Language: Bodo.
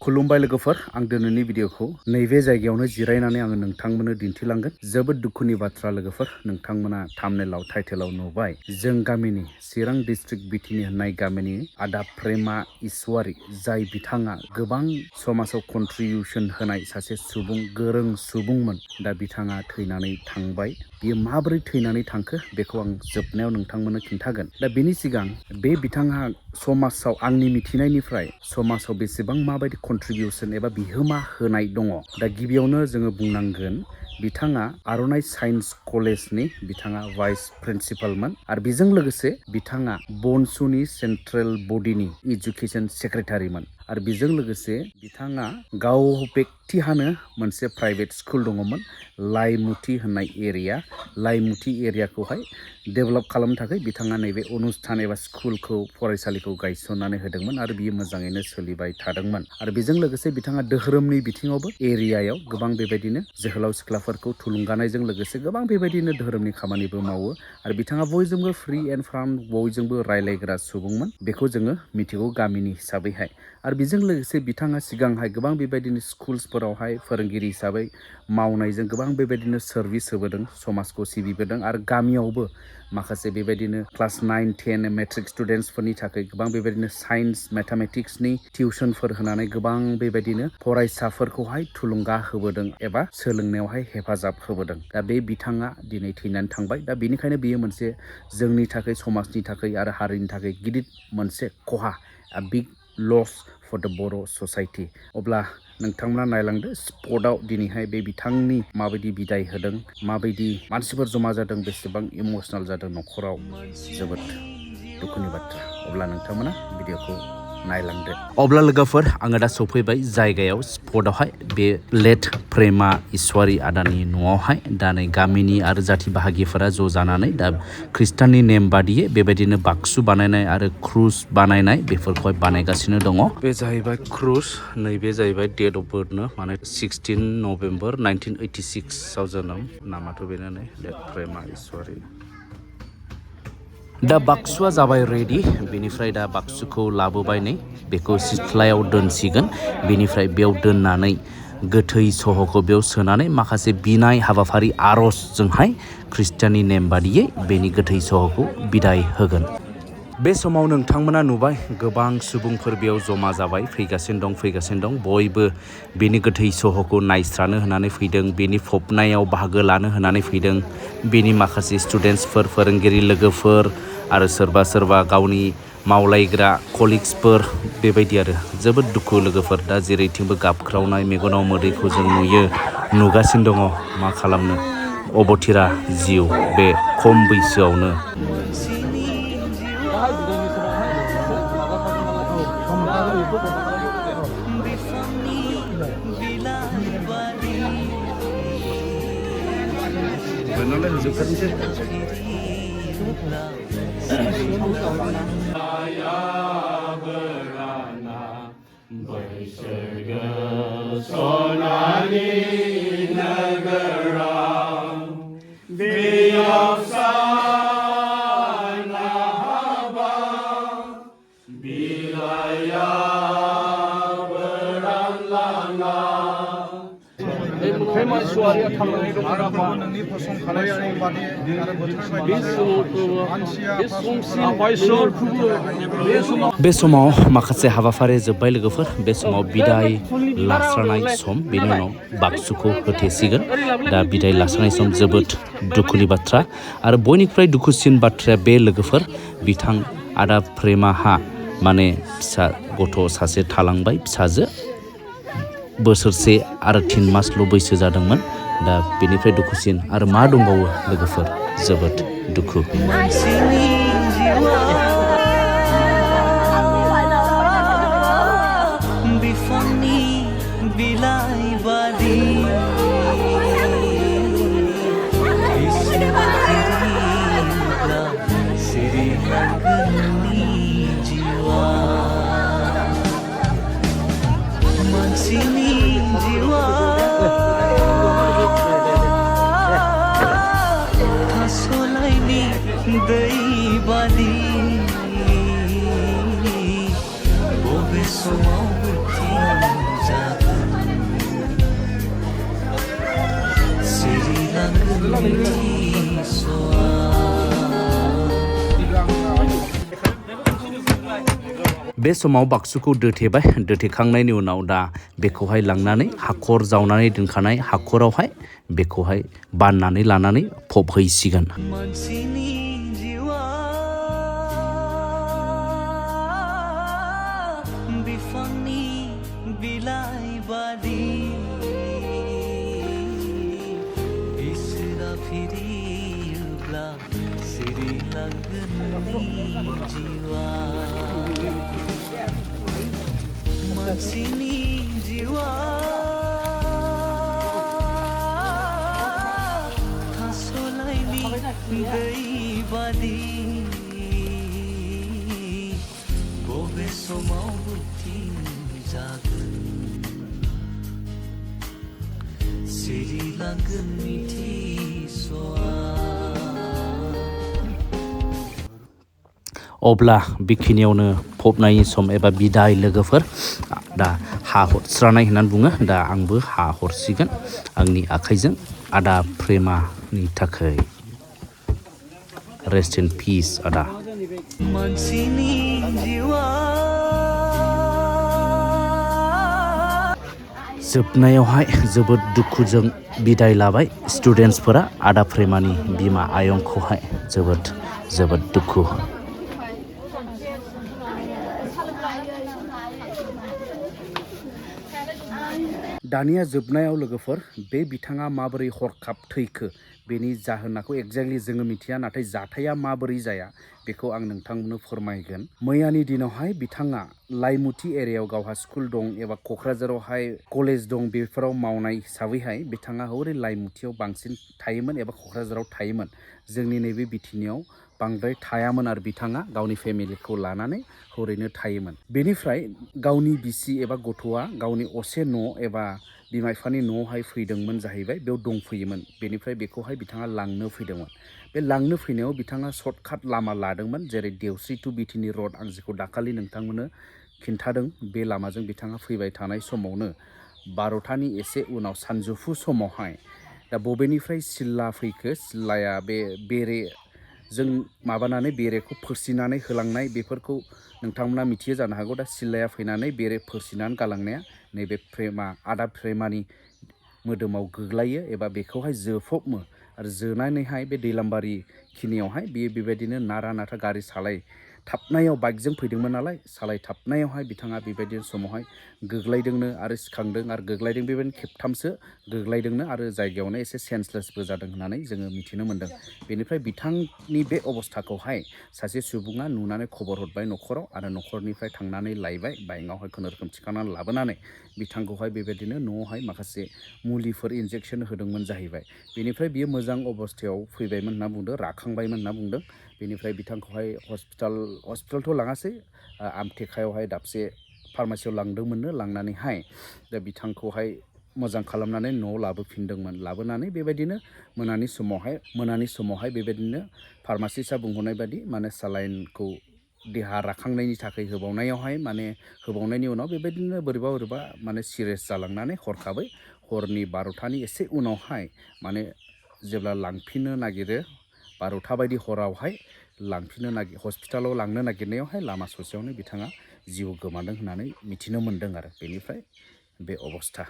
खुलुमबाय लोगोफोर आं दिनैनि भिडिअखौ नैबे जायगायावनो जिरायनानै आङो नोंथांमोननो दिन्थिलांगोन जोबोद दुखुनि बाथ्रा लोगोफोर नोंथांमोना थाम्बनेलाव टाइटेलाव नुबाय जों गामिनि चिरां डिस्ट्रिक्ट बिटिनि होननाय गामिनि आदा प्रेमा इसवारी जाय बिथाङा गोबां समाजाव कन्ट्रिबिउसन होनाय सासे सुबुं गोरों सुबुंमोन दा बिथाङा थैनानै थांबाय बियो माबोरै थैनानै थांखो बेखौ आं जोबनायाव नोंथांमोननो खिन्थागोन दा बेनि सिगां बे बिथाङा समाजाव आंनि मिथिनायनिफ्राय समाजाव बेसेबां माबायदि कन्ट्रिबिउसन एबा बिहोमा होनाय दङ दा गिबियावनो जोङो बुंनांगोन बिथाङा आर'नाइ साइन्स कलेजनि बिथाङा भाइस प्रिन्सिपालमोन आरो बेजों लोगोसे बिथाङा BoNSUनि सेन्ट्रेल बडिनि इडुकेसन सेक्रेटारिमोन आरो बेजों लोगोसे बिथाङा गाव बेक्तिहानो मोनसे प्राइभेट स्कुल दङमोन लाइमुथि होननाय एरिया लाइमुथि एरियाखौहाय डेभेलप खालामनो थाखाय बिथाङा नैबे अनुस्थान एबा स्कुलखौ फरायसालिखौ गायसननानै होदोंमोन आरो बियो मोजाङैनो सोलिबाय थादोंमोन आरो बेजों लोगोसे बिथाङा धोरोमनि बिथिङावबो एरियायाव गोबां बेबायदिनो जोहोलाव सिख्लाफोरखौ थुलुंगानायजों लोगोसे गोबां बेबायदिनो धोरोमनि खामानिबो मावो आरो बिथाङा बयजोंबो फ्रि एन्ड फ्रांक बयजोंबो रायलायग्रा सुबुंमोन बेखौ जोङो मिथिगौ गामिनि हिसाबैहाय आरो बेजों लोगोसे बिथाङा सिगांहाय गोबां बेबायदिनो स्कुल्सफोरावहाय फोरोंगिरि हिसाबै मावनायजों गोबां बेबायदिनो सार्भिस होबोदों समाजखौ सिबिबोदों आरो गामियावबो माखासे बेबायदिनो क्लास 9, 10 मेट्रिक स्टुडेन्ट्सफोरनि थाखाय गोबां बेबायदिनो साइन्स मेथामेटिक्सनि टिउसनफोर होनानै गोबां बेबायदिनो फरायसाफोरखौहाय थुलुंगा होबोदों एबा सोलोंनायावहाय हेफाजाब होबोदों दा बे बिथाङा दिनै थैनानै थांबाय दा बेनिखायनो बेयो मोनसे जोंनि थाखाय समाजनि थाखाय आरो हारिनि थाखाय गिदिर मोनसे खहा big loss for the Bodo' society अब्ला नोंथांमोना नायलांदो स्पटआव दिनैहाय बे बिथांनि माबायदि बिदाय होदों माबायदि मानसिफोर जमा जादों बेसेबां इमोसनेल जादों न'खराव जोबोद दुखुनि बाथ्रा अब्ला नोंथांमोना भिडिअखौ नायलांदो अब्ला लोगोफोर आङो दा सफैबाय जायगायाव स्पटआवहाय बे लेट प्रेमा इसवारी आदानि न'आवहाय दा नै गामिनि आरो जाथि बाहागिफोरा ज' जानानै दा खृष्टाननि नेम बादियै बेबायदिनो बाक्सु बानायनाय आरो क्रुस बानायनाय बेफोरखौहाय बानायगासिनो दङ बे जाहैबाय क्रुस नैबे जाहैबाय डेट अफ बार्थनो माने 16 नभेम्बर 1986 आव जोनोम नामाथ' बेनो नै लेट प्रेमा इसवारी दा बाक्सुआ जाबाय रेडि बेनिफ्राय दा बाक्सुखौ लाबोबाय नै बेखौ सिथ्लायाव दोनसिगोन बेनिफ्राय बेयाव दोननानै गोथै सहखौ बेयाव सोनानै माखासे बिनाय हाबाफारि आर'जजोंहाय खृष्टाननि नेम बादियै बेनि गोथै सहखौ बिदाय होगोन बे समाव नोंथांमोना नुबाय गोबां सुबुंफोर बेयाव जमा जाबाय फैगासिनो दं बयबो बेनि गोथै सहखौ नायस्रानो होनानै फैदों बेनि फबनायाव बाहागो लानो होनानै फैदों बेनि माखासे स्टुडेन्टसफोर फोरोंगिरि लोगोफोर आरो सोरबा गावनि मावलायग्रा कलिग्सफोर बेबायदि आरो जोबोद दुखु लोगोफोर दा जेरैथिंबो गाबख्रावनाय मेगनाव मोदैखौ जों नुगासिनो दङ मा खालामनो अबथिरा जिउ बे खम बैसोआवनो Prema Iswary थांनानै दङ नामा नोंनि फसंथानाय समबादि आरो बोथोर बायदि बे समाव माखासे हाबाफारि जोब्बाय लोगोफोर बे समाव बिदाय लास्रानाय सम बेनि उनाव बाक्सुखौ होथेसिगोन दा बिदाय लास्रानाय सम जोबोद दुखुनि बाथ्रा आरो बयनिख्रुइ दुखुसिन बाथ्राया बे लोगोफोर बिथां आदा प्रेमाहा माने फिसा गथ' सासे थालांबाय फिसाजो बोसोरसे आरो 3 मासल' बैसो जादोंमोन दा बेनिफ्राय दुखुसिन आरो मा दंबावो लोगोफोर जोबोद दुखु बे समाव बाक्सुखौ दोथेबाय दोथेखांनायनि उनाव दा बेखौहाय लांनानै हाखर जावनानै दोनखानाय हाखरावहाय बेखौहाय बाननानै लानानै फबहैसिगोन। अब्ला बेखिनियावनो फबनायनि सम एबा बिदाय लोगोफोर दा हा हरस्रानाय होननानै बुङो दा आंबो हा हरसिगोन आंनि आखाइजों आदा प्रेमानि थाखाय रेस्ट इन पिस आदा। जोबनायावहाय जोबोद दुखुजों बिदाय लाबाय स्टुडेन्टसफोरा आदा प्रेमानि बिमा आयंखौहाय जोबोद दुखु। दानिया जोबनायाव लोगोफोर बे बिथाङा माबोरै हरखाब थैखो बेनि जाहोनखौ एक्जेक्टलि जोङो मिथिया नाथाय जाथाया माबोरै जाया बेखौ आं नोंथांमोननो फोरमायगोन। मैयानि दिनावहाय बिथाङा लाइमुथि एरियायाव गावहा स्कुल दं एबा क'क्राझारावहाय कलेज दं बेफोराव मावनाय हिसाबैहाय बिथाङा हरै लाइमुथियाव बांसिन थायोमोन एबा क'क्राझाराव थायोमोन। जोंनि नैबे बिटिनियाव बांद्राय थायामोन आरो बिथाङा गावनि फेमिलिखौ लानानै हरैनो थायोमोन। बेनिफ्राय गावनि बिसि एबा गथ'आ गावनि असे न' एबा बिमा बिफानि न'आवहाय फैदोंमोन जाहैबाय बेयाव दंफैयोमोन। बेनिफ्राय बेखौहाय बिथाङा लांनो फैदोंमोन। बे लांनो फैनायाव बिथाङा सर्टकाट लामा लादोंमोन जेरै देवस्रि टु बिटिनि रड आं जेखौ दाखालि नोंथांमोननो खिन्थादों बे लामाजों बिथाङा फैबाय थानाय समावनो 12थानि एसे उनाव सानजौफु समावहाय दा बबेनिफ्राय सिल्ला फैखो सिल्लाया बे बेरेजों माबानानै बेरेखौ फोसिनानै होलांनाय बेफोरखौ नोंथांमोना मिथियो जानो हागौ। दा सिल्लाया फैनानै बेरे फोसिनानै गालांनाया नैबे प्रेमा आदा प्रेमानि मोदोमाव गोग्लायो एबा बेखौहाय जोफबमो आरो जोनानैहाय बे दैलामबारि खिनियावहाय बेयो बेबायदिनो नारा नाथा गारि सालायथाबनायाव बाइकजों फैदोंमोन नालाय सालायथाबनायावहाय बिथाङा बेबायदिनो समावहाय गोग्लायदोंनो आरो सिखांदों आरो गोग्लायदों बेबायदिनो खेबथामसो गोग्लायदोंनो आरो जायगायावनो एसे सेन्सलेसबो जादों होननानै जोङो मिथिनो मोन्दों। बेनिफ्राय बिथांनि बे अबस्थाखौहाय सासे सुबुङा नुनानै खबर हरबाय न'खराव आरो न'खरनिफ्राय थांनानै लायबाय बाइकआवहाय खुनुरुखुम थिखांनानै लाबोनानै बिथांखौहाय बेबायदिनो न'आवहाय माखासे मुलिफोर इन्जेक्सन होदोंमोन जाहैबाय। बेनिफ्राय बियो मोजां अबस्थायाव फैबायमोन होनना बुंदों राखांबायमोन होनना बुंदों। बेनिफ्राय बिथांखौहाय हस्पिटालथ' लाङासै आमथेखायावहाय दाबसे फार्मासियाव लांदोंमोननो लांनानैहाय दा बिथांखौहाय मोजां खालामनानै न'आव लाबोफिनदोंमोन। लाबोनानै बेबायदिनो मोनानि समावहाय बेबायदिनो फार्मासिस्टआ बुंहरनाय बायदि माने सालाइनखौ देहा राखांनायनि थाखाय होबावनायावहाय माने होबावनायनि उनाव बेबायदिनो बोरैबा माने सिरियास जालांनानै हरखाबै हरनि 12थानि एसे उनावहाय माने जेब्ला लांफिननो नागिरो 12था बायदि हरावहाय हस्पिटालाव लांनो नागिरनायावहाय लामा ससेयावनो बिथाङा जिउ गोमादों होननानै मिथिनो मोन्दों आरो बेनिफ्राय बे अबस्था।